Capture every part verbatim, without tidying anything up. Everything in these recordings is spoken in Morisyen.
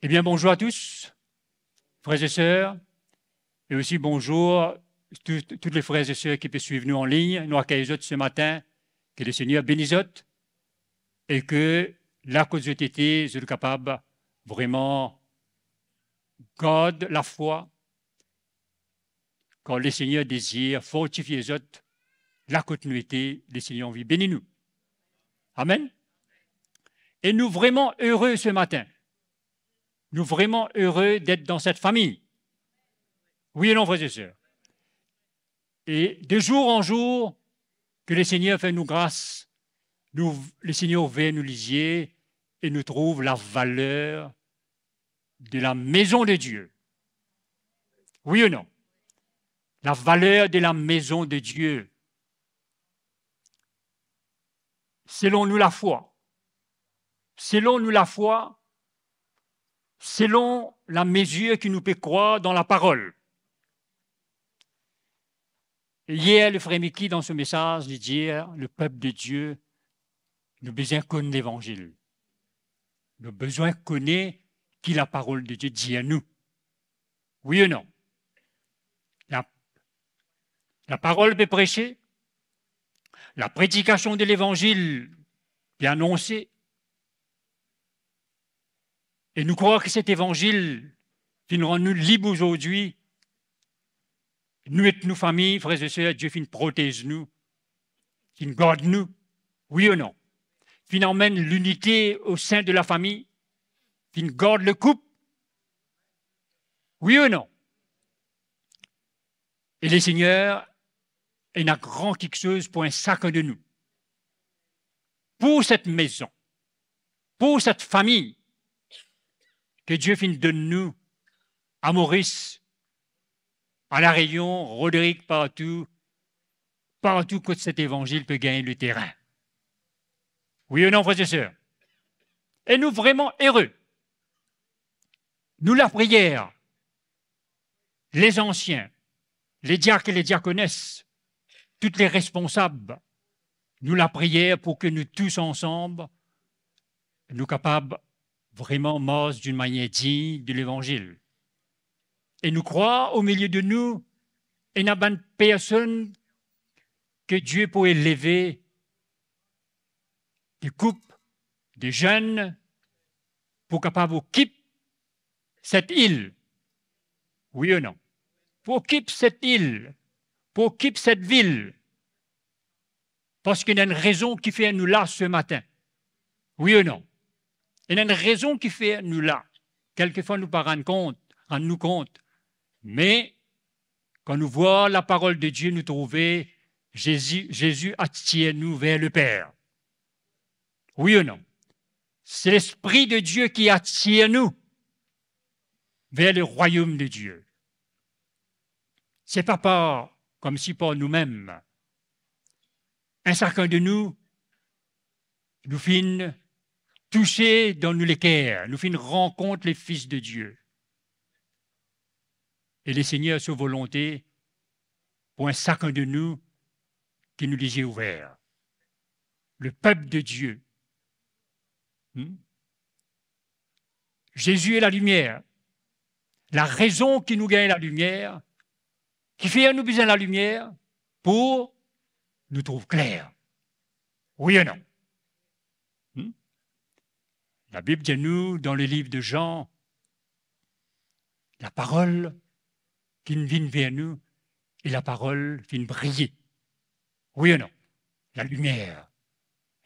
Eh bien, bonjour à tous, frères et sœurs, et aussi bonjour tout, tous les frères et sœurs qui peuvent suivre nous en ligne. Nou akey zot se matin, que le Seigneur bénisse zot, e ke la kot zot ete, zot kapav vremem gard lafwa, kar Lesegner dezir fortifie zot la kot nou ete. Lesegner anvi beni nou. Amen. E nou vremem ere se matin. Nou vremem ere det dan set fami. Wi e non, frer e ser? E de zour an zour, ke Lesegner fer nou gras, nou, Lesegner ouver nou lizie e nou trouv lavaler de la maison de Dieu. Wi e non? Lavaler de la maison de Dieu. Selon nou lafwa. Selon nou lafwa, selon lamezir ki nou pe krwar dan laparol. E yer, le frer Miki, dan so mesaz, li dir, lepep de Dieu, nou bizin konn levanzil. Nou bizin kone ki laparol de Dieu dir nou. Wi e non? La, laparol pe prese, lapredikasion de levanzil pe anonse, e nou krwar ki set evanzil finn rann nou lib azordi. Nou ek nou fami, frer e ser, Die finn protez nou, finn gard nou, wi e non? Finn amenn linite o sin de lafami, finn gard lekoup, wi e non? E Lesegner ena gran kiksoz pou enn sakenn de nou, pou set mezon, pou set fami ke Die finn donn nou, a Moris, a La Reynion, Rodrig, partou, partou kot set evanzil pe gagn leterin. Wi e non, frer e ser? E nou vremem ere. Nou lapriyer, lezansien, lediak e lediakones, tou le responsab, nou lapriyer pou ke nou tous ansam, nou kapav vremem mars dan enn manier dign de levanzil. E nou krwar, o milie de nou, ena bann personn ke Die pou eleve, de koup, de zenn, pou kapav okip set il. Wi e non? Pou okip set il, pou okip set vil. Parski ena enn rezon ki fer nou la se matin. Wi e non? Ena enn rezon ki fer nou la. Kelkefwa nou pa rann kont, rann nou kont. Me kan nou vwar laparol de Die, nou trouve Zezi, Zezi atir nou ver Leper. Wi e non? Se Lespri de Die ki atir nou ver lerwayom de Die. Se pa par, koumsi par noumem. Enn sakenn de nou, nou finn touse dan nou leker, nou finn rankont le Fis de Die. E Lesegner so volonte pou enn sakenn de nou, ki nou lizie ouver. Lepep de Die. Hmm? Zezi e lalimier. Larezon ki nou gagn lalimier, ki fer nou bizin lalimier, pou nou trouv kler. Wi e non? Hmm? Labib dir nou dan leliv de Zan, laparol ki finn vinn ver nou, e laparol finn briye. Wi e non? Lalimier.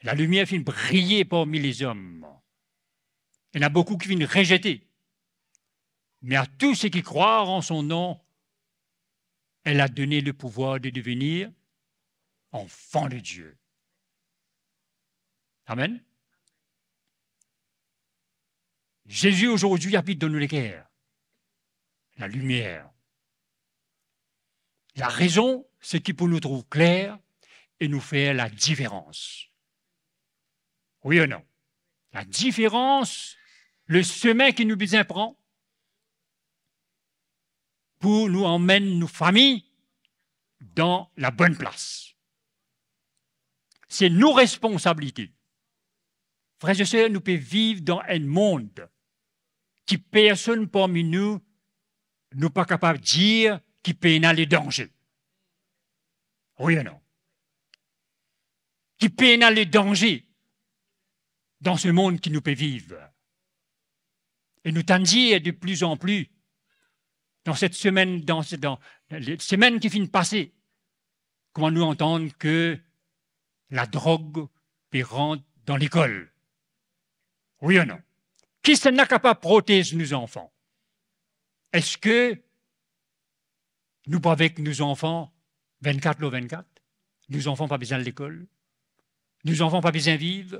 Lalimier finn briye parmi lezom. Ena boukou ki finn rezete. Mais à tous ceux qui croient en son nom, elle a donné le pouvoir de devenir enfants de Dieu. Amen. Zezi azordi abit dan nou leker. Lalimier. Larezon, se ki pou nou trouv kler e nou fer ladiferans. Wi e non? Ladiferans, le semin ki nou bizin pran pou nou amenn nou fami dan labonn plas. Se nou responsabilite. Frer e ser, nou pe viv dan enn mond ki personn parmi nou, nou pa kapav dir ki pena ledanze. Wi ou non? Ki pena ledanze dan se mond ki nou pe viv. E nou tann dir de pli an pli, dan set semenn, dan se, dan le semenn ki finn pase, kouma nou antann ke ladrog pe rant dan lekol. Wi ou non? Kisannla kapav protez nou zanfan? Eski nou pou avek nou zanfan vennkat lor vennkat? Nou zanfan pa bizin al lekol? Nou zanfan pa bizin viv?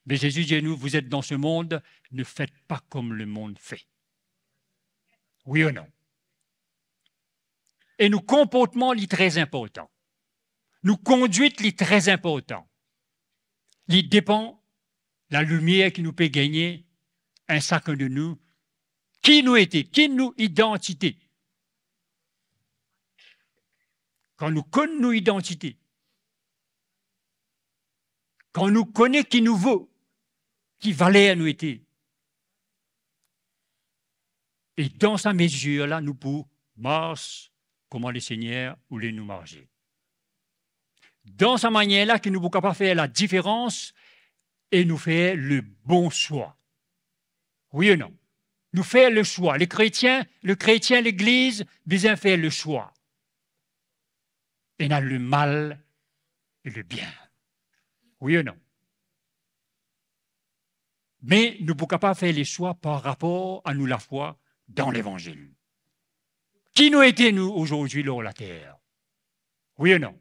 Me Zezi dir nou, vous êtes dans ce monde, ne faites pas comme le monde fait. Wi ou non? E nou konportman, li tre inportan. Nou kondwit, li tre inportan. Li depan lalimier ki nou pe gagne, enn sakenn de nou, ki nou ete, ki nou idantite. Kan nou konn nou idantite, kan nou kone ki nou vo, ki valer nou ete, e dan sa mezir la, nou pou mars kouma Lesegner oule nou marse. Dan sa manier la ki nou pou kapav fer ladiferans e nou fer le bon swa. Wi ou non? Nou fer le swa. Le kretien, le kretien, legliz bizin fer le swa. Ena le mal e le bien. Wi ou non? Me nou pou kapav fer le swa par rapor a nou lafwa dan Levanzil. Ki nou ete nou azordi lor later? Wi ou non?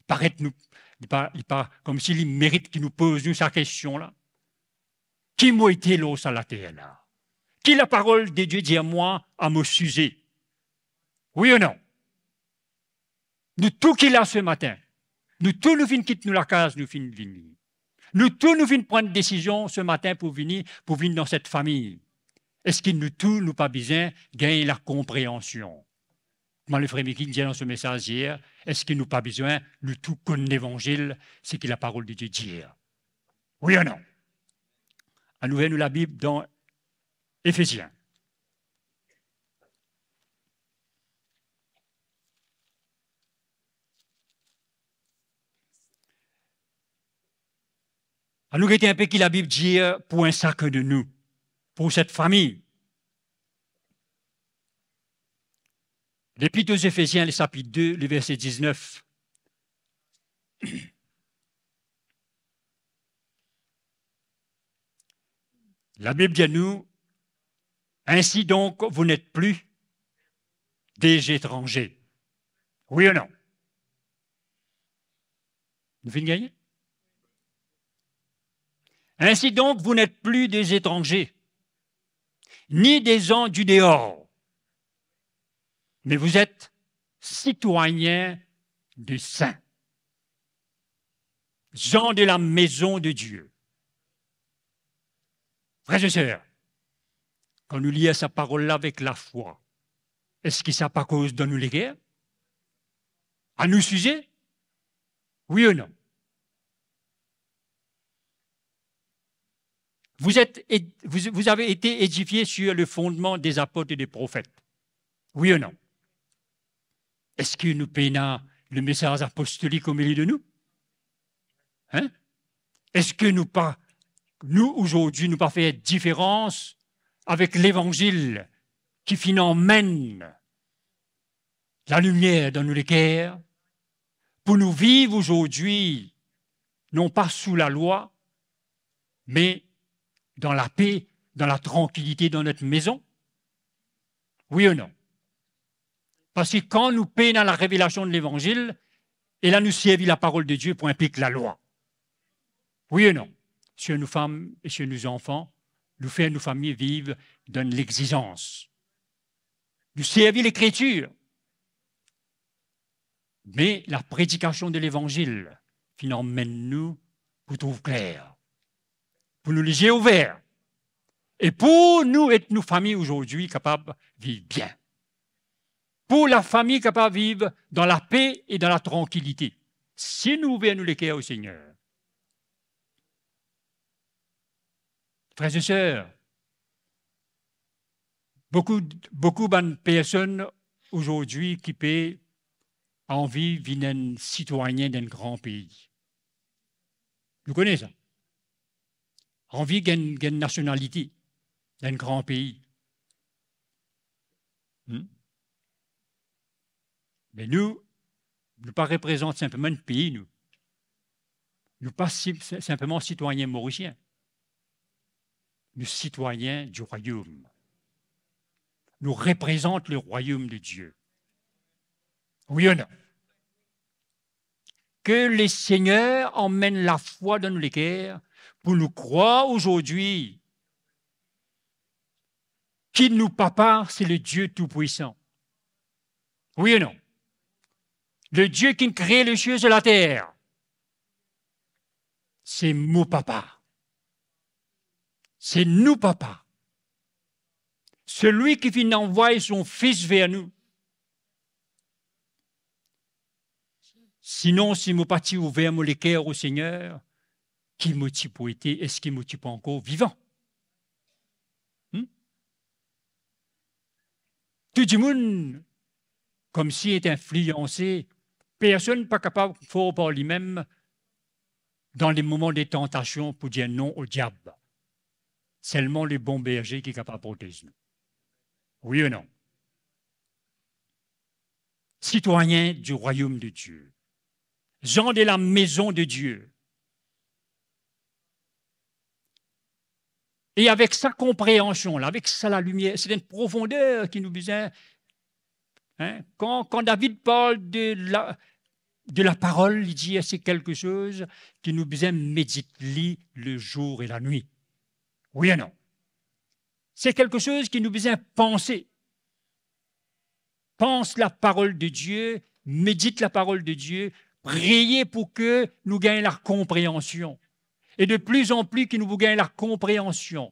Paret nou, li pa, li pa koumsi li merit ki nou poz nou sa kestion la. Ki mo ete lor sa later la? Ki laparol de Die dir mwa a mo size? Wi ou non? Nou tou ki la se matin, nou tou nou finn kit nou lakaz, nou finn vini. Nou tou nou finn pran desizion se matin pou vini, pou vinn dan set fami. Eski nou tou nou pa bizin gagn lakonpreansion? Kouma le frer Miki dir dan so mesaz yer, eski nou pa bizin nou tou konn Levanzil, seki laparol de Die dir? Wi ou non? Anou ouver nou Labib dan Efezien. Anou gete inpe ki Labib dir pou enn sakenn de nou, pou set fami. Lepit o Zefezien, le sapit de, le verse diznef. Labib dir nou, ainsi donc, vous n'êtes plus des étrangers. Wi ou non? Nou finn gagne? Ainsi donc, vous n'êtes plus des étrangers, ni des gens du dehors, mais vous êtes citoyens des saints, gens de la maison de Dieu. Frer e ser, kan nou lir sa parol la avek lafwa, eski sa pa koz dan nou leker? A nou size? Wi ou non? Vous êtes ed-, vous, vous avez été édifiés sur le fondement des apôtres et des prophètes. Wi ou non? Eski nou pena lemesaz apostolik omilie de nou? Hein? Eski nou pa, nou azordi, nou pa fer diferans avek Levanzil ki finn amenn lalimier dan nou leker, pou nou viv azordi, non pa sou lalwa, me dan lape, dan latrankilite, dan nou mezon? Wi ou non? Parski kan nou pena larevelasion de Levanzil, e la nou servi laparol de Die pou inplik lalwa. Wi ou non? Sir nou fam e sir nou zanfan, nou fer nou fami viv dan legzizans. Nou servi Lekritir. Me lapredikasion de Levanzil finn amenn nou pou trouv kler, pou nou lizie ouver, e pou nou ek nou fami azordi kapav viv bien. Pou lafami kapav viv dan lape e dan latrankilite, si nou ouver nou leker o Segner. Frer e ser, Boukou, boukou bann personn azordi ki pe anvi vinn enn sitwayin d'enn gran pei. Nou kone sa. Anvi gagn, gagn nasionalite dan enn gran pei. Hmm? Me nou, nou pa reprezant sinpleman enn pei, nou. Nou pa si-, sinpleman sitwayin morisien. Nou sitwayin di rwayom. Nou reprezant le rwayom de Die. Wi ou non? Ke Lesegner amenn lafwa dan nou leker pou nou krwar azordi ki nou Papa, se le Die Tou-Pwisan. Wi ou non? Le Die ki kre lesiel e later. Se mo Papa. Se nou Papa. Selwi ki finn anvway son Fis ver nou. Sinon, si mo pa ti ouver mo leker o Segner, ki mo ti pou ete? Eski mo ti pou ankor vivan? Hmm? Tou dimoun koumsi ete inflianse, personn pa kapav for par limem dan le moman de tantasion pou dir non o diab. Selman le bon berze ki kapav protez nou. Wi ou non? Sitwayin di rwayom de Die, zan de la mezon de Die. E avek sa konpreansion la, avek sa lalimier, se enn profonder ki nou bizin, hein, kan, kan David parl de la, de laparol, li dir se kelke soz ki nou bizin medit li le zour e lanwit. Wi ou non? Se kelke soz ki nou bizin panse. Pans laparol de Die, medit laparol de Die, priye pou ke nou gagn lakonpreansion. E de pli an pli ki nou pou gagn lakonpreansion.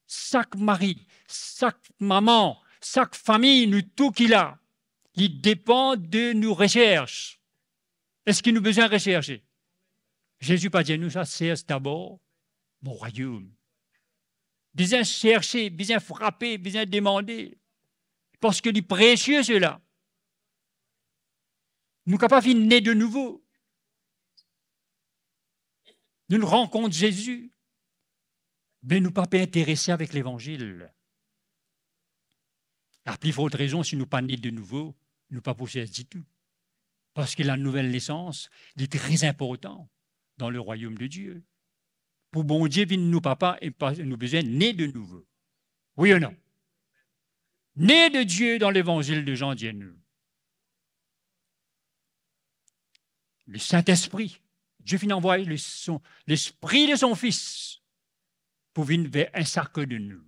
Sak mari, sak mama, sak fami, nou tou ki la, li depan de nou resers. Eski nou bizin reserse? Zezi pa dir nou sa, "Serse dabor mo rwayom." Bizin serse, bizin frape, bizin demande. Parski li presie sela. Nou kapav vinn ne de nouvo. Nou rankont Zezi, me nou pa pe interese avek levanzil. A pli fort rezon, si nou pa ne de nouvo, nou pa pou sers ditou. Parski la nouvel nesans, li tre inportan dan le rwayom de Die. Pou Bondie vinn nou Papa, e pa, nou bizin ne de nouvo. Wi ou non? Ne de Die dan levanzil de Zan, dir nou. Le Sintespri, Die finn anvway le, son, Lespri de son Fis pou vinn ver enn sakenn de nou.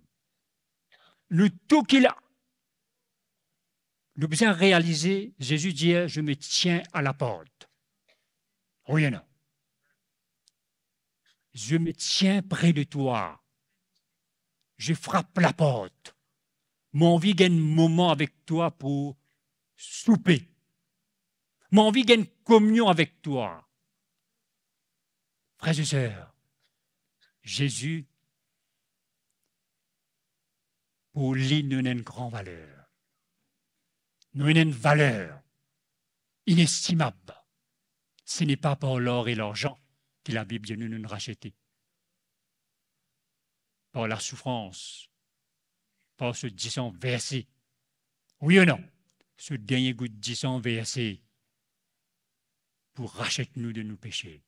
Nou tou ki la, nou bizin realize, Zezi dir, "Je me tiens à la porte." Wi ou non? "Je me tiens près de toi. Je frappe la porte." Mo anvi gagn moman avek twa pou soupe. Mo anvi gagn kominion avek twa. Frer e ser, Zezi, pou li, nou ena enn gran valer. Nou ena enn valer inestimab. Ce n'est pas par l'or et l'argent ki Labib dir nou, nou rasete. Par lasoufrans, par so disan verse. Wi ou non? So dernie gout disan verse pou rasiet nou de nou pese.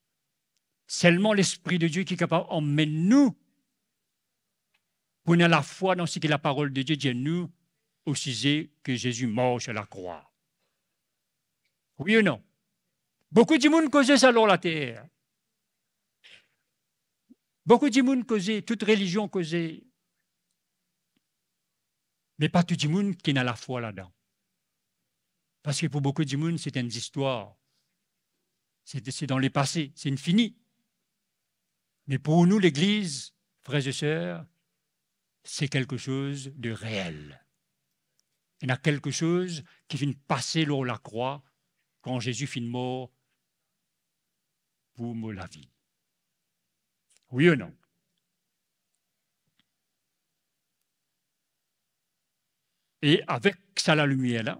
Selman Lespri de Die ki kapav amenn nou pou ena lafwa dan seki laparol de Die dir nou o size ke Zezi mor lor lakrwa. Wi ou non? Boukou dimoun koze sa lor later. Boukou dimoun koze, tou relizion koze. Me pa tou dimoun ki ena lafwa ladan. Parski pou boukou dimoun, se enn zistwar. Se, se dan lepase, se fini. Me pou nou, Legliz, frer e ser, se kelke soz de reel. Ena kelke soz ki finn pase lor lakrwa kan Zezi finn mor pou mo lavi. Wi ou non? E avek sa lalimier la,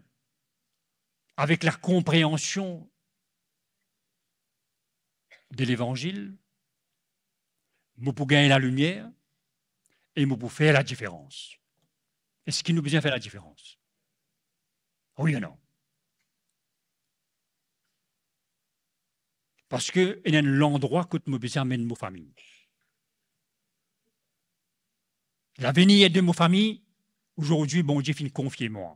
avek lakonpreansion de levanzil, mo pou gagn lalimier e mo pou fer ladiferans. Eski nou bizin fer ladiferans? Wi ou non? Parski ena enn landrwa kot mo bizin amenn mo fami. Lavenir de mo fami, azordi Bondie finn konfie mwa.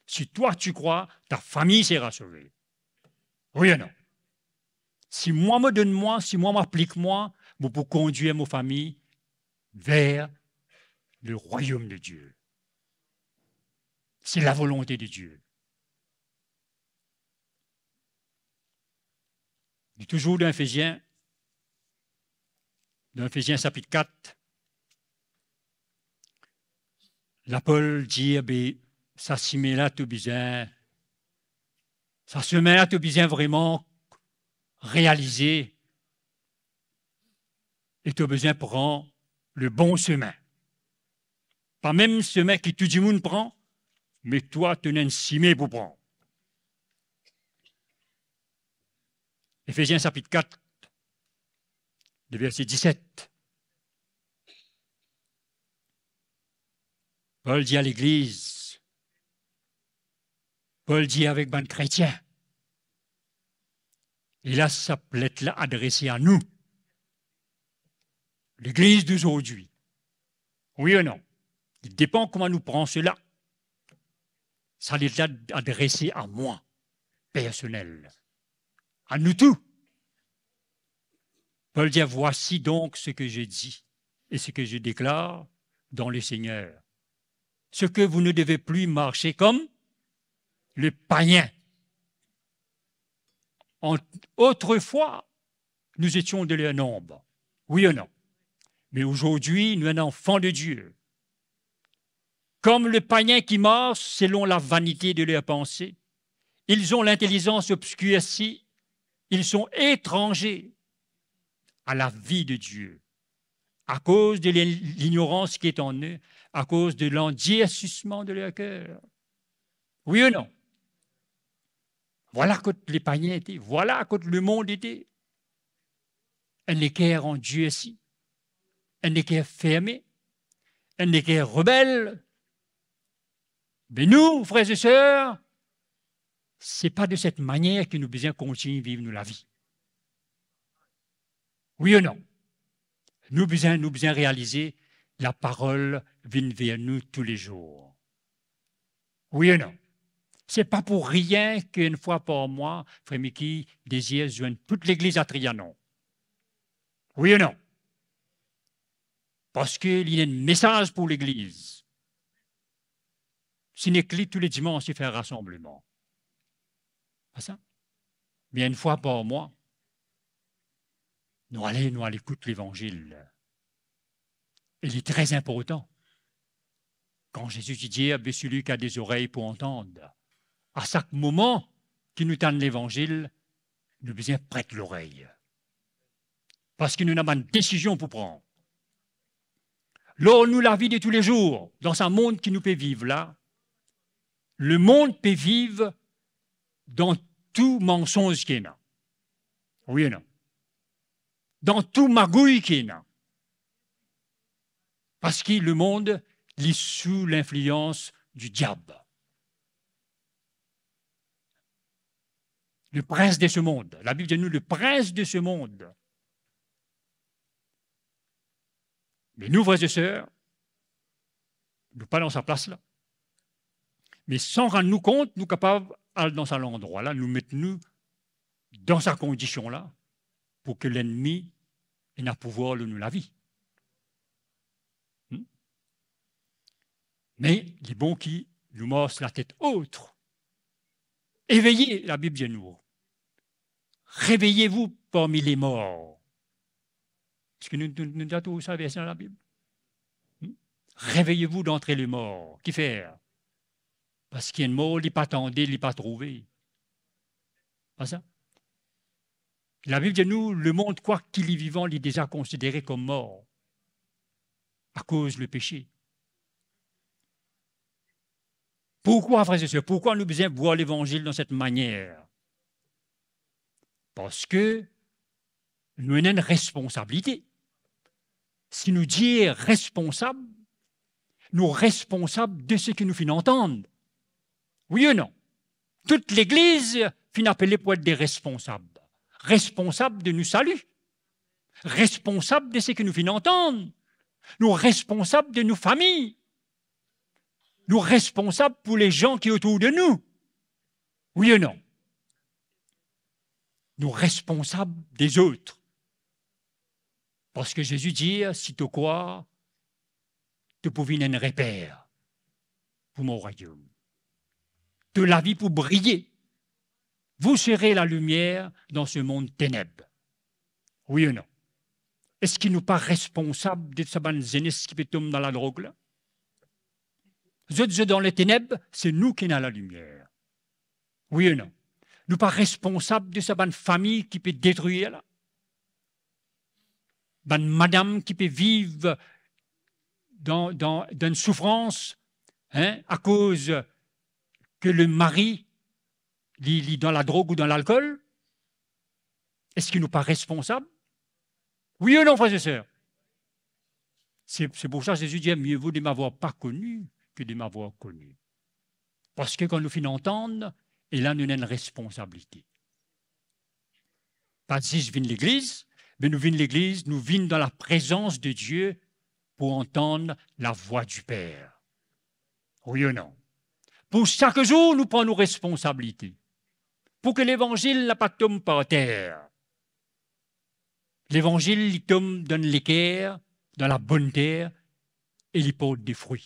Si toi tu crois, ta famille sera sauvée. Wi ou non? Si mwa mo donn mwa, si mwa mo aplik mwa, mo pou kondir mo fami ver le royaume de Dieu. Se lavolonte de Dieu. Nou touzour dan Efezien, dan Efezien sapit kat, lapot dir, be, sa sime la to bizin, sa semin la to bizin vreman realize, e to bizin pran le bon semin. Pa mem semin ki tou dimoun pran, me twa, to ena enn sime pou pran. Efezien sapit kat, le verse diset. Pol dir a legliz, Pol dir avek bann kretien, e la sa let la adrese a nou, legliz dozordi. Wi ou non? Li depan kouma nou pran sela. Sa let la adrese a mwa, personel, a nou tou. Pol dir, voici donc ce que je dis et ce que je déclare dans le Seigneur, ce que vous ne devez plus marcher comme le païen. En, autrefois, nous étions de leur nombre. Wi ou non? Me azordi, nou enn anfan de Dieu. Comme le païen qui marche selon la vanité de leurs pensées, ils ont l'intelligence obscurcie, ils sont étrangers à la vie de Dieu, à cause de l'in-, l'ignorance qui est en eux, à cause de l'endurcissement de leur cœur. Wi ou non? Vwala kot lepayin ete, vwala kot lemond ete. Enn leker andursi, enn leker ferme, enn leker rebel. Me nou, frer e ser, se pa de set manier ki nou bizin kontign viv nou lavi. Wi ou non? Nou bizin, nou bizin realize laparol vinn ver nou toulezour. Wi ou non? Se pa pou rien ki enn fwa par mwa, frer Miki dezir zwenn tou legliz a Trianon. Wi ou non? Parski li ena enn mesaz pou legliz. Si nek li tou le dimans li fer rasanbleman. Pa sa? Me enn fwa par mwa, nou ale, nou al ekout levanzil. E li tre inportan. Kan Zezi ti dir, "Be seli ki a de zorey pou antann," a sak moman ki nou tann levanzil, nou bizin pret lorey. Parski nou ena bann desizion pou pran. Lor nou lavi de toulezour, dan sa mond ki nou pe viv la, lemond pe viv dan tou mansonz ki ena. Wi ou non? Dan tou magouy ki ena. Parski lemond, li sou linflians di diab. Le prince de ce monde. Labib dir nou, le prince de ce monde. Me nou, frer e ser, nou pa dan sa plas la. Me san rann nou kont, nou kapav al dan sa landrwa la, nou met nou dan sa kondision la, pou ki lennmi ena pouvwar lor nou lavi. Hmm? Me li bon ki nou mars latet ot. Eveye, Labib dir nou. Réveillez-vous parmi les morts. Eski nou, nou, nou, nou trouv sa verse dan Labib? Hmm? Réveillez-vous d'entre les morts. Kifer? Parski enn mor, li pa tande, li pa trouve. Pa sa? Labib dir nou, lemond krwar ki li vivan, li deza konsidere kom mor akoz lepese. Pourkwa, frer e ser, pourkwa nou bizin vwar levanzil dan set manier? Parski nou ena enn responsabilite. Si nou dir responsab, nou responsab de seki nou finn antann. Wi ou non? Tou legliz finn apele pou et de responsab. Responsab de nou sali. Responsab de seki nou finn antann. Nou responsab de nou fami. Nou responsab pou lezan ki otour de nou. Wi ou non? Nou responsab dezot. Parski Zezi dir, si to krwar, to pou vinn enn reper pou mo rwayom. To lavi pou briye. Vous serez la lumière dans ce monde ténèbres. Wi ou non? Eski nou pa responsab de sa bann zenes ki pe tom dan ladrog la? Zot, zot dan leteneb, se nou ki ena lalimier. Wi ou non? Nou pa responsab de sa bann fami ki pe detrir la? Bann madam ki pe viv dan, dan, dan enn soufrans, hein, akoz ke le mari, li, li dan ladrog ou dan lalkol? Eski nou pa responsab? Wi ou non, frer e ser? Se, se pou sa Zezi dir, mieux vaut de m'avoir pas connu que de m'avoir connu. Parski kan nou finn antann, e la nou ena enn responsabilite. Pa zis vinn legliz, me nou vinn legliz, nou vinn dan laprezans de Die pou antann lavwa di Per. Wi ou non? Pou sak zour, nou pran nou responsabilite. Pou ke levanzil la pa tom par ter. Levanzil, li tom dan leker, dan labonn ter, e li port de frwi.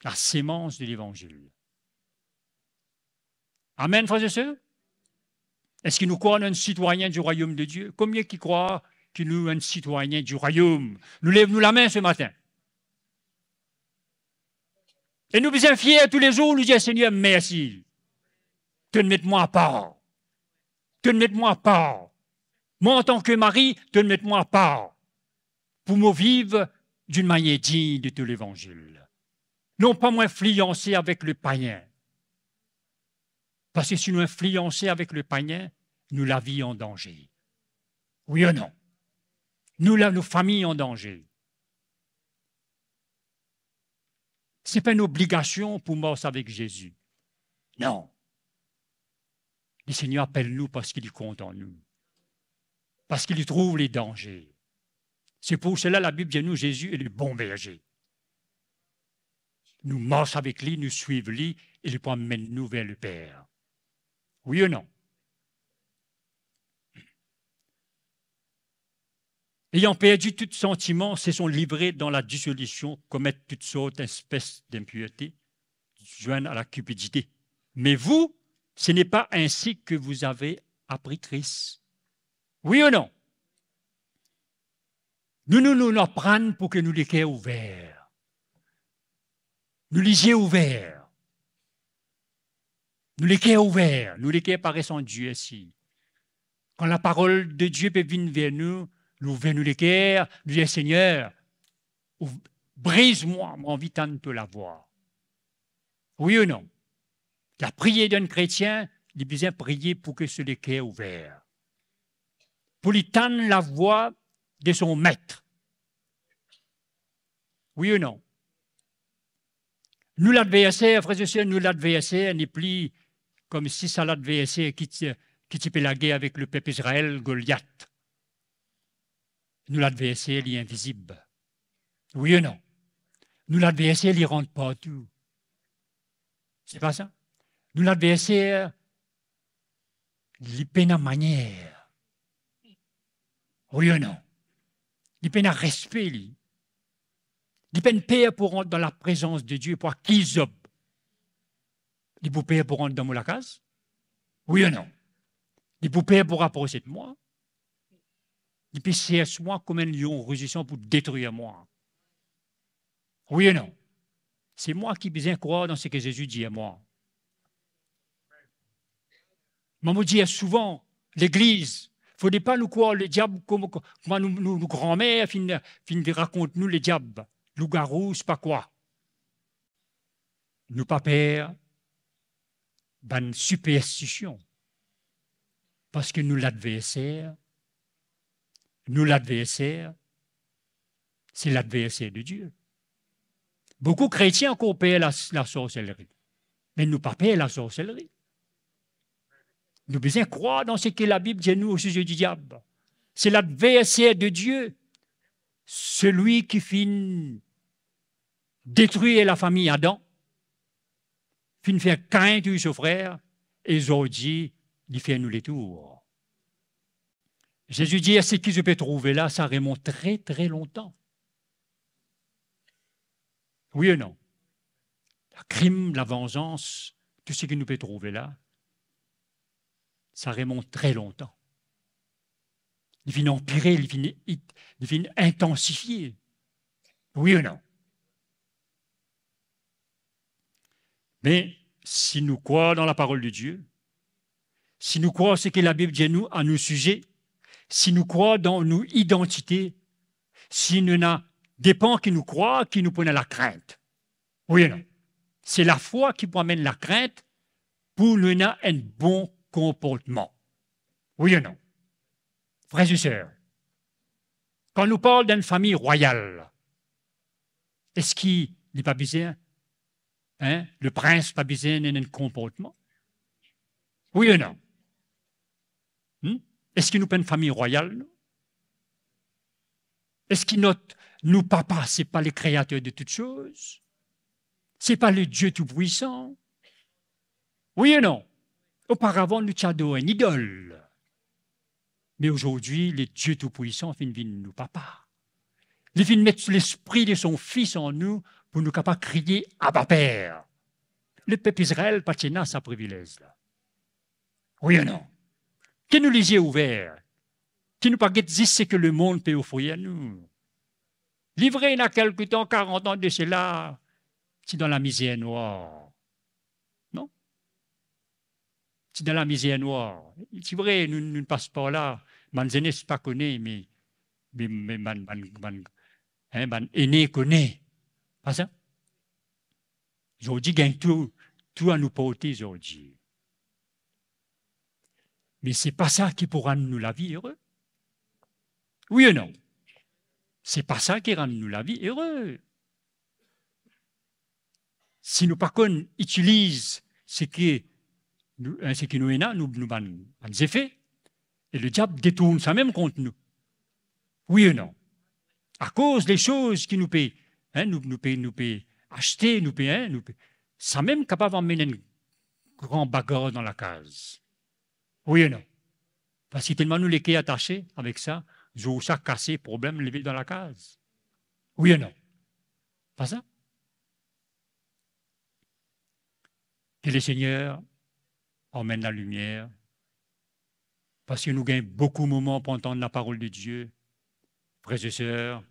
La semans de levanzil. Amen, frer e ser? Eski nou krwar nou enn sitwayin di rwayom de Die? Konbien ki krwar ki nou enn sitwayin di rwayom? Nou lev nou lame se matin. E nou bizin fier toulezour, nou dir, Segner, mersi. To'nn met mwa apar. To'nn met mwa apar. Mwa, antan ke mari, to'nn met mwa apar pou mo viv d'une manière digne de to levanzil. Non pa mo inflianse avek lepayin. Parski si nou inflianse avek lepayin, nou lavi an danze. Wi ou non? Nou la, nou fami an danze. Se pa enn obligasion pou mars avek Zezi. Non. Lesegner apel nou parski li kontan nou. Parski li trouv le danze. Se pou sela Labib dir nou, Zezi est le bon berger. Nou mars avek li, nou swiv li, e li pou amenn nou ver Leper. Wi ou non? Ayant perdi tout sentiment, se sont livrés dans la dissolution, commettent toutes sortes d'espèces d'impuretés, joints à la cupidité. Mais vous, ce n'est pas ainsi que vous avez appris Christ. Wi ou non? Nou, nou, nou, nou aprann pou ke nou leker ouver. Nou lizie ouver. Nou leker ouver, nou leker pa res andirsi. Kan laparol de Die pe vinn ver nou, nou ouver nou leker, nou dir, Segner, ou, briz mwa, mo anvi tann to lavwa. Wi ou non? Lapriyer d'enn kretien, li bizin priye pou ke so leker ouver. Pou li tann lavwa de son met. Wi ou non? Nou ladverser, frer e ser, nou ladverser nepli koumsi sa ladverser ki ti, ki ti pe lager avek lepep Izrael, Goliat. Nou ladverser, li invizib. Wi ou non? Nou ladverser, li rant partou. Se pa sa? Nou ladverser, li pena manier. Wi ou non? Li pena respe, li. Li pena per pou rant dan laprezans de Die, pou akiz Zob. Li pou per pou rant dan mo lakaz? Wi ou non? Li pou per pou raprose de mwa? Li pe sers mwa kouma enn lion rizisan pou detrir mwa. Wi ou non? Se mwa ki bizin krwar dan seki Zezi dir mwa. Mwa, mo dir souvan, legliz, fode pa nou krwar lediab kouma, kouma nou, nou, nou granmer finn, finn rakont nou lediab, lougarou, sipa kwa. Nou pa per bann siperstision. Parski nou ladverser, nou ladverser, se ladverser de Die. Boukou kretien ankor per la, lasorselri. Me nou pa per lasorselri. Nou bizin krwar dan seki Labib dir nou osize di diab. Se ladverser de Die, selwi ki finn detrir lafami Adam, finn fer Kain touy so frer, e zordi li fer nou letour. Zezi dir, seki zot pe trouve la, sa remont tre, tre lontan. Wi ou non? Lakrim, lavanzans, tou seki nou pe trouve la, sa remont tre lontan. Li finn anpire, li finn it-, li finn intansifie. Wi ou non? Me si nou krwar dan laparol de Die, si nou krwar seki Labib dir nou a nou size, si nou krwar dan nou idantite, si nou ena, depan ki nou krwar, ki nou pou ena lakrint. Wi ou non? Se lafwa ki pou amenn lakrint pou nou ena enn bon konportman. Wi ou non? Frer e ser, kan nou parl d'enn fami rwayal, eski li pa bizin, hein, leprins pa bizin ena enn konportman? Wi ou non? Hmm? Eski nou pa enn fami rwayal, nou? Eski not, nou Papa, se pa le Kreater de tout soz? Se pa le Die Toupwisan? Wi ou non? Oparavan, nou ti ador enn idol. Me azordi, le Die Toupwisan finn vinn nou Papa. Li finn met Lespri de son Fis an nou pou nou kapav kriye, "Aba, Per." Lepep Izrael pa ti ena sa privilez la. Wi ou non? Ki nou lizie ouver, ki nou pa get zis seki lemond pe ofrir nou. Li vre, ena kelke tan, karant an de sela, ti dan lamizer nwar. Non? Ti dan lamizer nwar. Ti vre, nou, nou pas par la, bann zenes pa kone, me, me, me bann, bann, bann, hein, bann ene kone. Pa sa? Zordi gagn tou, tou a nou porte zordi. Me se pa sa ki pou rann nou lavi ere. Wi ou non? Se pa sa ki rann nou lavi ere. Si nou pa konn itiliz seki nou, hein, seki nou ena, nou, nou bann, bann zefe, e lediab detourn samem kont nou. Wi ou non? Akoz lesoz ki nou pe, hein, nou, nou pe, nou pe aste, nou pe, hein, nou pe, samem kapav amenn enn gran bagar dan lakaz. Wi ou non? Parski telman nou leker atase avek sa, zour sa kase, problem leve dan lakaz. Wi ou non? Pa sa? Ke Lesegner amenn lalimier, parski nou gagn boukou moman pou antann laparol de Die. Frer e ser,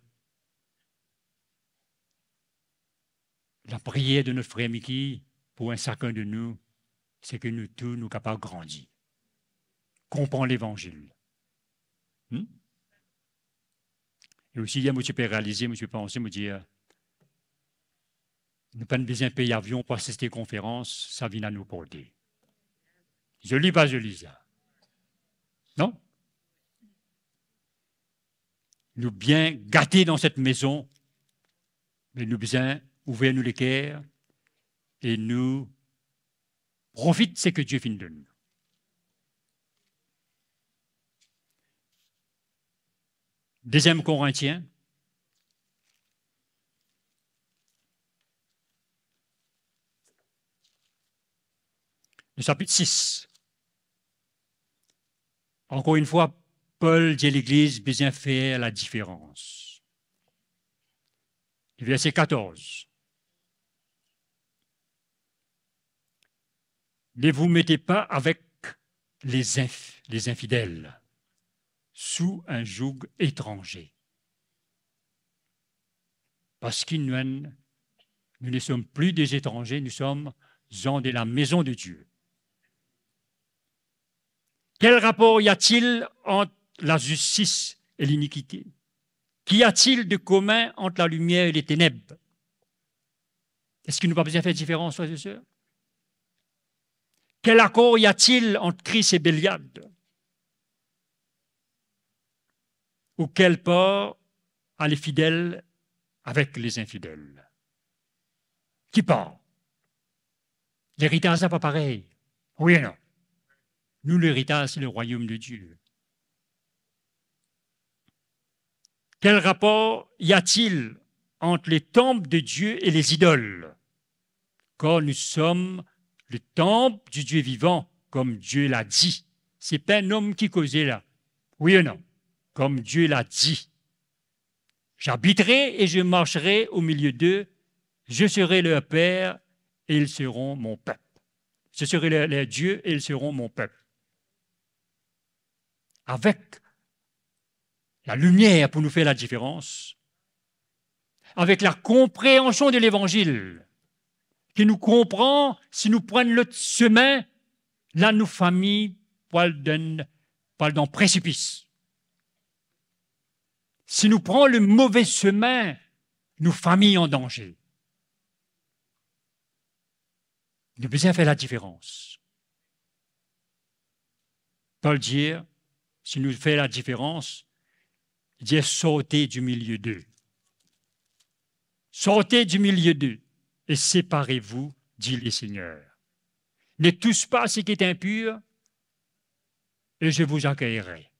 lapriyer de not frer Miki pou enn sakenn de nou, seki nou tou nou kapav grandi, konpran levanzil. Hmm? E osi, yer mo ti pe realize, mo ti pe panse, mo dir, nou pa bizin pey avion pou asiste konferans, sa vinn a nou porte. Zoli pa zoli sa? Non? Nou bien gate dan set mezon, me nou bizin ouver nou leker e nou profit seki Die finn donn nou. Deziem Korintien, le sapit sis. Ankor enn fwa, Pol dir legliz bizin fer ladiferans. Verse katorz. Ne vous mettez pas avec les inf-, les infidèles sous un joug étranger. Parski nou, nou ne sommes plus des étrangers, nous sommes gens de la maison de Dieu. Quel rapport y a-t-il entre la justice et l'iniquité? Qu'y a-t-il de commun entre la lumière et les ténèbres? Eski nou pa bizin fer diferans, frer e ser? Quel accord y a-t-il entre Christ et Bélial ? Ou quelle part a les fidèles avec les infidèles ? Ki par ? Leritaz la pa parey. Wi ou non? Nou, leritaz, se le royaume de Dieu. Quel rapport y a-t-il entre les temples de Dieu et les idoles ? Car nous sommes le temple du Dieu vivant, comme Dieu l'a dit. Se pa enn nom ki koze la. Wi ou non? Comme Dieu l'a dit. J'habiterai et je marcherai au milieu d'eux. Je serai leur père et ils seront mon peuple. Je serai leur, leur Dieu et ils seront mon peuple. Avek lalimier pou nou fer ladiferans, avek lakonpreansion de levanzil, ki nou konpran, si nou pran lot semin, la nou fami pou al dan, pou al dan presipis. Si nou pran lemove semin, nou fami an danze. Nou bizin fer ladiferans. Pol dir, si nou fer ladiferans, li dir, sortez du milieu d'eux. Sortez du milieu d'eux et séparez-vous, dit le Seigneur. Ne touche pas ce qui est impur, et je vous accueillerai.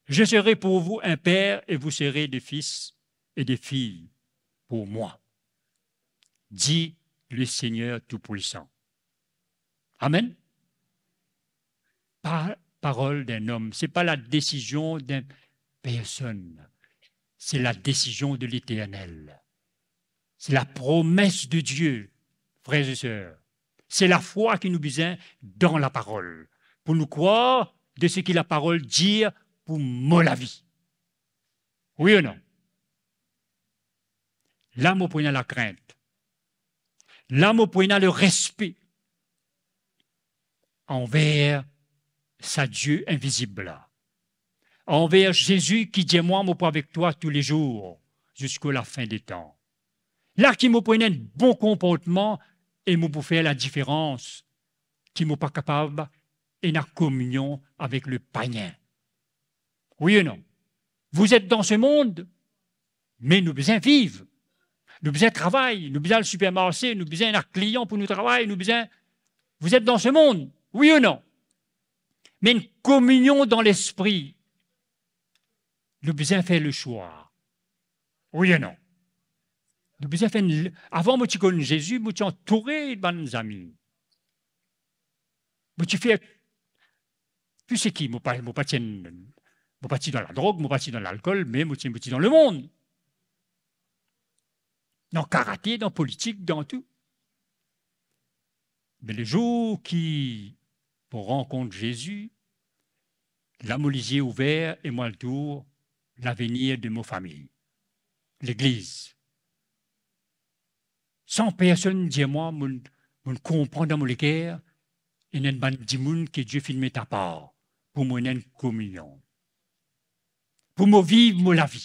Je serai pour vous un père et vous serez des fils et des filles pour moi, dit le Seigneur Tout-Puissant. Amen. Pa parol d'un homme, se pa ladesizion d'un personn, se ladesizion de Leternel. Se lapromes de Dieu, frer e ser. Se lafwa ki nou bizin dan laparol, pou nou krwar de seki laparol dir pou mo lavi. Wi ou non? La mo pou ena lakrint. La mo pou ena lerespe anver sa Die invizib la. Anver Zezi ki dir mwa, mo pou avek twa toulezour, ziska lafin de tan. La ki mo pou ena enn bon konportman e mo pou fer ladiferans, ki mo pa kapav ena kominion avek le payin. Wi ou non? Vous êtes dans ce monde, me nou bizin viv. Nou bizin travay, nou bizin al sipermarse, nou bizin ena klian pou nou travay, nou bizin, vous êtes dans ce monde, wi ou non? Me enn kominion dan lespri, nou bizin fer leswa. Wi ou non? Nou bizin fer enn, avan mo ti konn Zezi, mo ti antoure bann zami. Mo ti fer tou seki, mo pa, mo pa ti enn, mo pa ti dan ladrog, mo pa ti dan lalkol, me mo ti, mo ti dan lemond. Dan karate, dan politik, dan tou. Me lezour ki mo rankont Zezi, la mo lizie ouver e mo al trouv lavenir de mo fami, legliz. San personn dir mwa, mo, mo konpran dan mo leker, ena enn bann dimoun ki Die finn met apar pou mo ena enn kominion, pou mo viv mo lavi.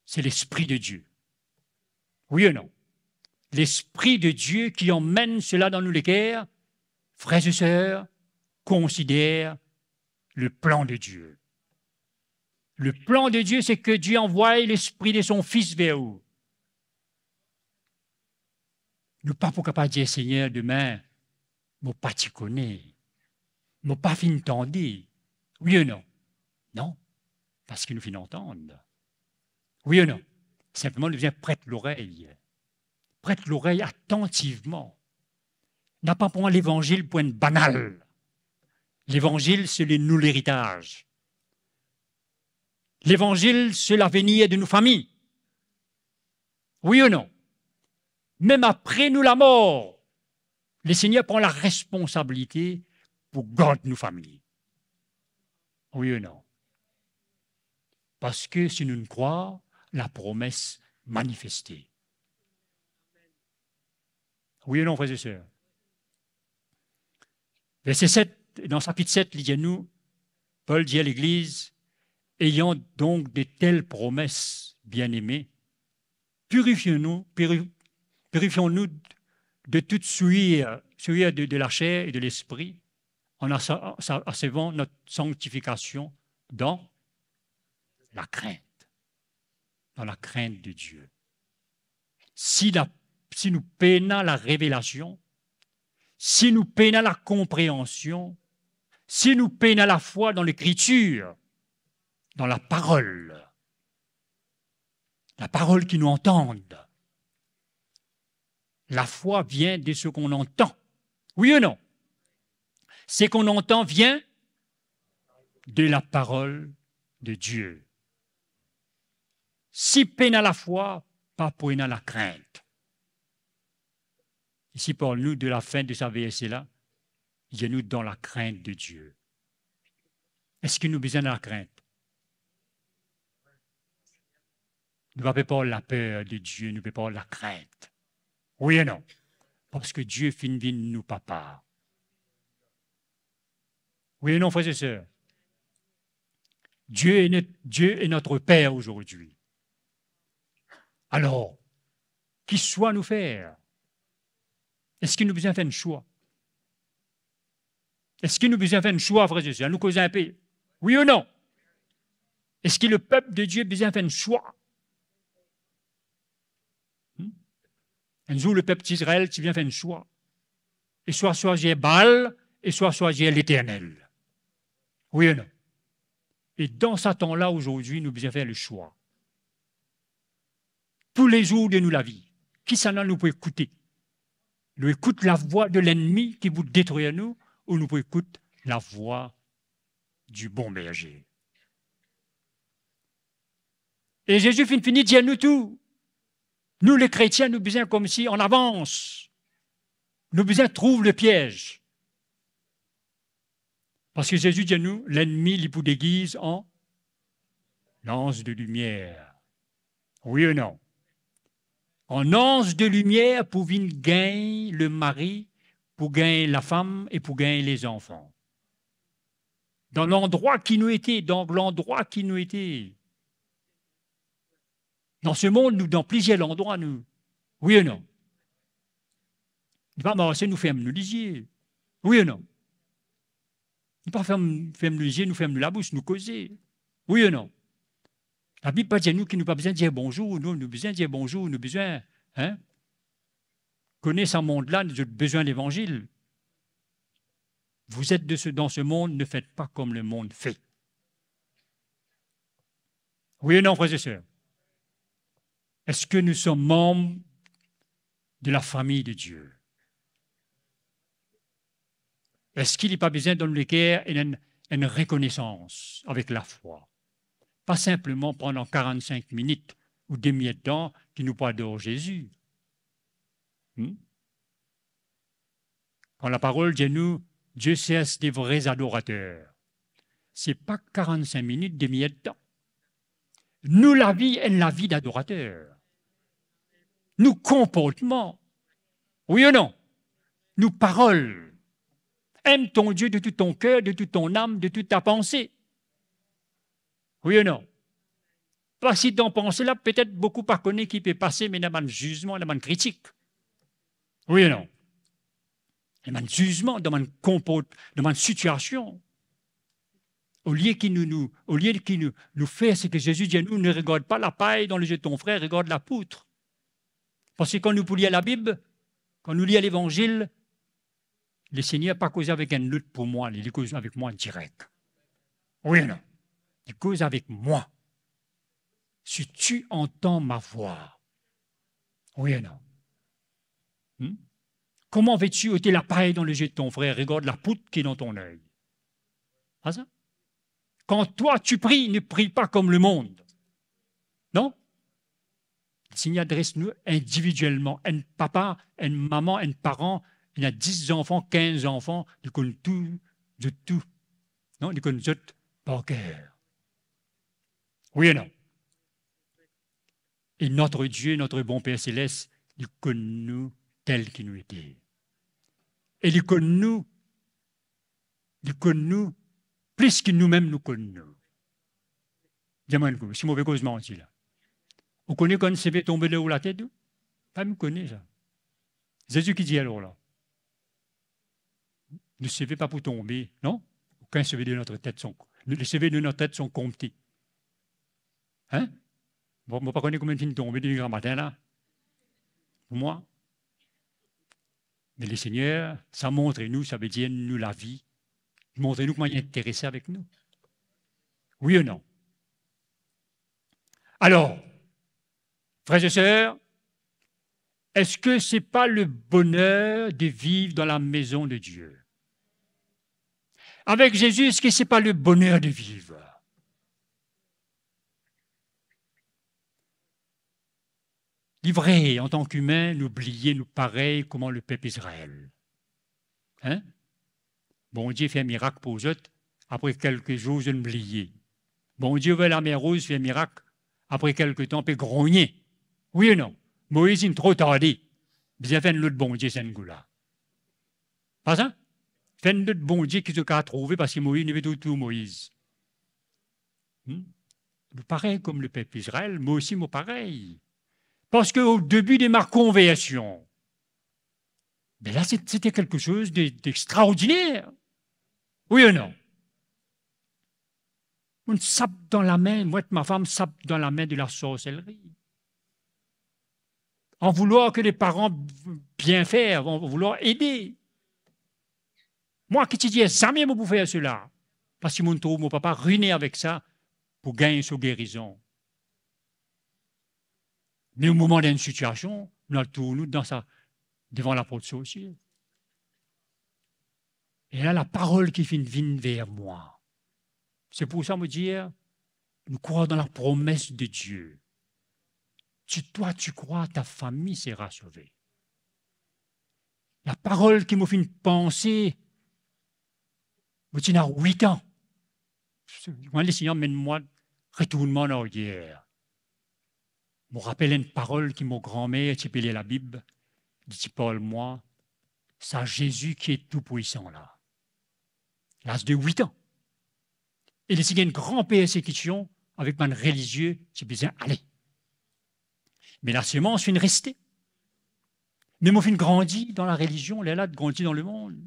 Se Lespri de Die. Wi ou non? Lespri de Die ki amenn sela dan nou leker, frer e ser, konsider le plan de Die. Le plan de Die, se ke Die anvway Lespri de son Fis ver ou. Nou pa pou kapav dir, Segner, demin, mo pa ti kone, mo pa finn tande. Wi ou non? Non, parski nou finn antann. Wi ou non? Sinpleman, nou bizin pret lorey. Pret lorey atantivman. Napa pran levanzil pou enn banal. Levanzil, se le, nou leritaz. Levanzil, se lavenir de nou fami. Wi ou non? Mem apre nou lamor, Lesegner pran laresponsabilite pou gard nou fami. Wi ou non? Parski si nou krwar, lapromes manifeste. Wi ou non, frer e ser? Verse set, dan sapit set, li dir nou, Pol dir legliz, ayant donc de telles promesses, bien-aimés, purifions-nous, puri-, purifions-nous de tout souillure, souillure de, de la chair et de l'esprit, en ach-, achevant notre sanctification dans la crainte, dans la crainte de Dieu. Si la, si nou pena larevelasion, si nou pena lakonpreansion, si nou pena lafwa dan Lekritir, dan laparol, laparol ki nou antann, lafwa vien de seki nou antann. Wi ou non? Seki nou antann vien de laparol de Die. Si pena lafwa, pa pou ena lakrint. Isi parl nou de lafin de sa verse la, li dir nou dan lakrint de Die. Eski nou bizin lakrint? Nou pa pe parl laper de Die, nou pe parl lakrint. Wi ou non? Parski Die finn vinn nou papa. Wi ou non, frer e ser? Dieu est notre, Dieu est notre Père aujourd'hui. Alor, ki swa nou fer? Eski nou bizin fer enn swa? Eski nou bizin fer enn swa, frer e ser? Nou koz inpe. Wi ou non? Eski lepep de Die bizin fer enn swa? Hmm? Enn zour, lepep Izrael ti bizin fer enn swa. E swa swazir Baal, e swa swazir Leternel. Wi ou non? E dan sa tan la, azordi, nou bizin fer leswa. Toulezour de nou lavi, kisannla nou pou ekoute? Nou ekout lavwa de lennmi ki pou detrir nou, ou nou pou ekout lavwa di Bon Berze? E Zezi finn fini dir nou tou. Nou, lekretien, nou bizin koumsi an avans. Nou bizin trouv lepiez. Parski Zezi dir nou, lennmi, li pou degiz an anz de limier. Wi ou non? An anz de limier pou vinn gagn lemari, pou gagn lafam e pou gagn lezanfan. Dan landrwa ki nou ete, dan landrwa ki nou ete. Dan se mond, nou dan plizier landrwa, nou. Wi ou non? Nou pa marse, nou ferm nou lizie. Wi ou non? Nou pa ferm, ferm nou lizie, nou ferm nou labous, nou koze. Wi ou non? Labib pa dir nou ki nou pa bizin dir bonzour, non, nou bizin dir bonzour, nou bizin, hein, kone sa mond la, zot bizin levanzil. Vous êtes de ce, dans ce monde, ne faites pas comme le monde fait. Wi ou non, frer e ser? Eski nou som manm de lafami de Die? Eski li pa bizin dan nou leker enn, enn, enn rekonesans avek lafwa? Pa sinpleman pandan karant-sink minit ou demi-ertan ki nou pou ador Zezi. Hmm? Kan laparol dir nou, Dieu cherche des vrais adorateurs, se pa karant-sink minit, demi-ertan. Nou lavi, enn lavi dadorater. Nou konportman. Wi ou non? Nou parol. Aime ton Dieu de tout ton cœur, de toute ton âme, de toute ta pensée. Wi ou non? Parski dan panse la, petet boukou pa kone ki pe pase, me ena bann zizman, ena bann kritik. Wi ou non? Ena bann zizman dan bann konport-, dan bann sitiasion. Olie ki nou, nou, olie ki nou, nou fer seki Zezi dir nou, ne regarde pas la paille dans les yeux de ton frère, regarde la poutre. Parski kan nou pou lir Labib, kan nou lir Levanzil, Lesegner pa koze avek enn lot pou mwa, li, li koz avek mwa direk. Wi ou non? Li koz avek mwa. Si tu entends ma voix. Wi ou non? Hmm? Comment veux-tu ôter la paille dans les yeux de ton frère? Regarde la poutre qui est dans ton œil. Ah, ça? Quand toi tu pries, ne prie pas comme le monde. Non? Lesegner adres nou individielman. Enn papa, enn mama, enn paran, li ena dis zanfan, kinz zanfan, li konn tou, zot tou. Non, li konn zot par ker. Wi ou non? E notre Dieu, notre bon Père Céleste, li konn nou tel ki nou ete. E li konn nou, li konn nou plis ki noumem nou konn nou. Dir mwa enn kou, si mo pe koz manti la. Ou kone kan seve tonbe lor latet ou? Pa mem kone sa. Zezi ki dir alor la? Nos seve pa pou tonbe, non? Aucun cheveu de notre tête sont, les cheveux de notre tête sont comptés. Hein? Bon, mo pa kone konbien finn tonbe depi gramatin la. Pou mwa. Me Lesegner, sa montre nou, savedir nou lavi, montre nou kouma li interese avek nou. Wi ou non? Alors, frères et sœurs, est-ce que c'est pas le bonheur de vivre dans la maison de Dieu? Avec Jésus, est-ce que c'est pas le bonheur de vivre? Li vre, antan ki imin, nou bliye nou parey kouma lepep Izrael. Hein? Bondie fer mirak pou zot, apre kelke zour, zot bliye. Bondie ouver Lamer Roz, fer mirak, apre kelke tan, pe grogne. Wi ou non? Moiz inn tro tarde. Bizin fer enn lot Bondie, sa enn kou la. Pa sa? Fer enn lot Bondie ki zot kapav trouve, parski Moiz, nou pe trouv tou Moiz. Hmm? Nou parey kouma lepep Izrael, mwa osi mo parey. Parski au début de ma conversion, ben la, c'est, c'était quelque chose de, d'extraordinaire. Wi ou non? Mo'nn sap dan lame, mwa ek mo fam sap dan lame de la sorselri. En vouloir que les parents bien faire, en vouloir aider. Mwa ki ti dir zame mo pou fer sela, parski mo'nn trouv mo papa rine avek sa pou gagn so gerizon. Me o moman dan enn sitiasion, nou al trouv nou dan sa, devan laport sorsie. E la, laparol ki finn vinn ver mwa. C'est pour ça mo dir, nous croyons dans la promesse de Dieu. Si toi tu crois, ta famille sera sauvée. Laparol ki mo finn panse, mo ti ena wit an. Mwa, Lesegner amenn mwa retournman an aryer. Mo rapel enn parol ki mo granmer ti pe lir Labib, li ti parl mwa, sa Zezi ki e tou pwisan la. Laz de wit an. E li ti gagn enn gran persekision avek bann relizie ti bizin ale. Me lasemans finn reste. Me mo finn grandi dan larelizion, lerla grandi dan lemond.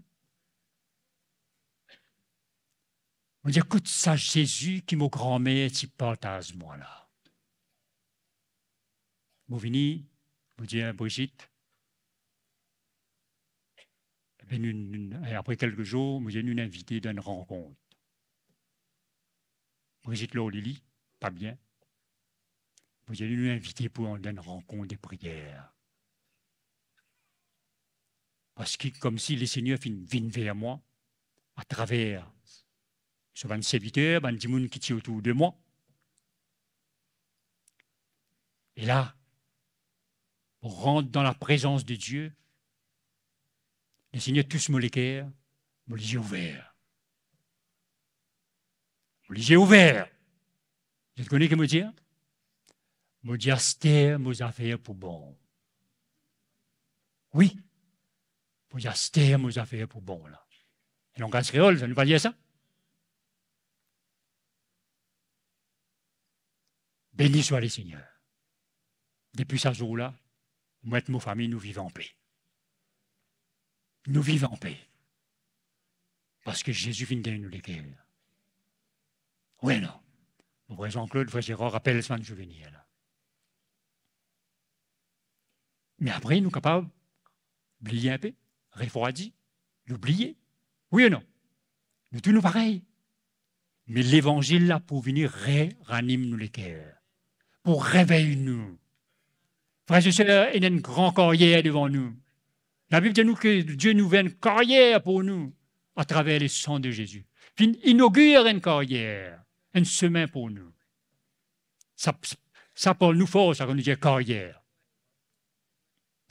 Mo dir, ekout sa Zezi ki mo granmer ti partaz mwa la. Mo vini, mo dir, Brigitte, be nou, nou, e apre kelke zour, mo dir, nou invite dan enn rankont. Brigitte lor lili, pa bien. Mo dir, nou invite pou dan enn rankont de priyer. Parski koumsi Lesegner finn vinn ver mwa atraver so bann serviter, bann dimoun ki ti otour de mwa. E la, mo rant dan laprezans de Die, Lesegner tous mo leker, mo lizie ouver. Mo lizie ouver. Zot kone ki mo dir? Mo dir, aster mo zafer pou bon. Wi. Mo dir, aster mo zafer pou bon la. Langaz kreol sa, nou pa dir sa? Beni swa Lesegner. Depi sa zour la, mwa ek mo fami, nou viv anpe. Nou viv anpe. Parski Zezi finn gagn nou leker. Wi, non? Mo frer Jean-Claude, frer Gérard, rapel sa bann souvenir la. Me apre, nou kapav bliye inpe, refrwadi, nou bliye. Wi ou non? Nou tou nou parey. Me Levanzil la pou vini re-, ranim nou leker, pou revey nou. Frer e ser, ena enn gran karyer devan nou. Labib dir nou ki Die inn ouver enn karyer pou nou atraver lesan de Zezi. Finn inogir enn karyer, enn semin pou nou. Sa, sa parl nou for, sa, kan nou dir karyer.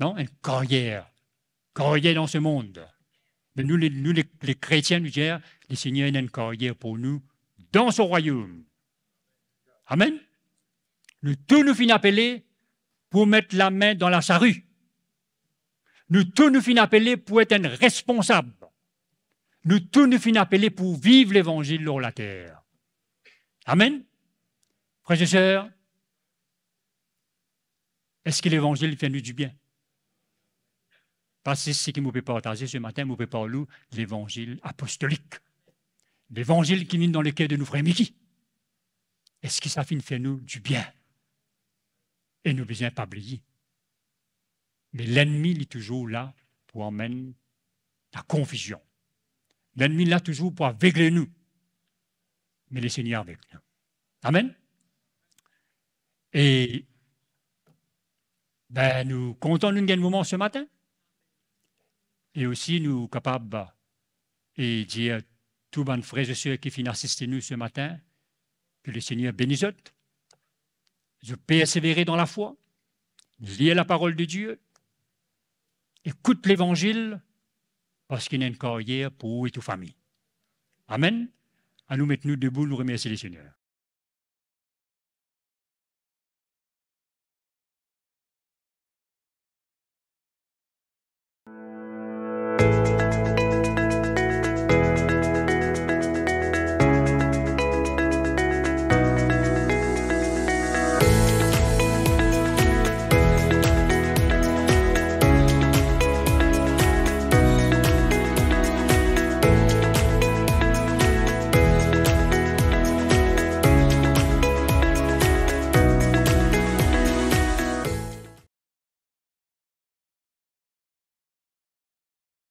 Non, enn karyer. Karyer dan se mond. Me nou, le, nou, le, le kretien, nou dir, Lesegner ena enn karyer pou nou dan so rwayom. Amen. Nou tou nou finn apele pou met lame dan lasari. Nou tou nou finn apele pou et enn responsab. Nou tou nou finn apele pou viv Levanzil lor later. Amen. Frer e ser, eski Levanzil fer nou dibien? Pa zis seki mo pe partaze se matin, mo pe parl ou levanzil apostolik. Levanzil ki vinn dan leker de nou frer Miki. Eski sa finn fer nou dibien? E nou bizin pa bliye. Me lennmi, li touzour la pou amenn lakonfizion. Lennmi la touzour pou avegle nou. Me Lesegner avek nou. Amen. E, be, nou kontan nou gagn moman se matin. E osi nou kapab, e, dir tou bann frer e ser ki finn asiste nou se matin, ke Lesegner beni zot. Zot persevere dan lafwa, lir laparol de Die, ekout levanzil, parski ena enn karyer pou ou e to fami. Amen. Anou met nou debou, nou remersie Lesegner.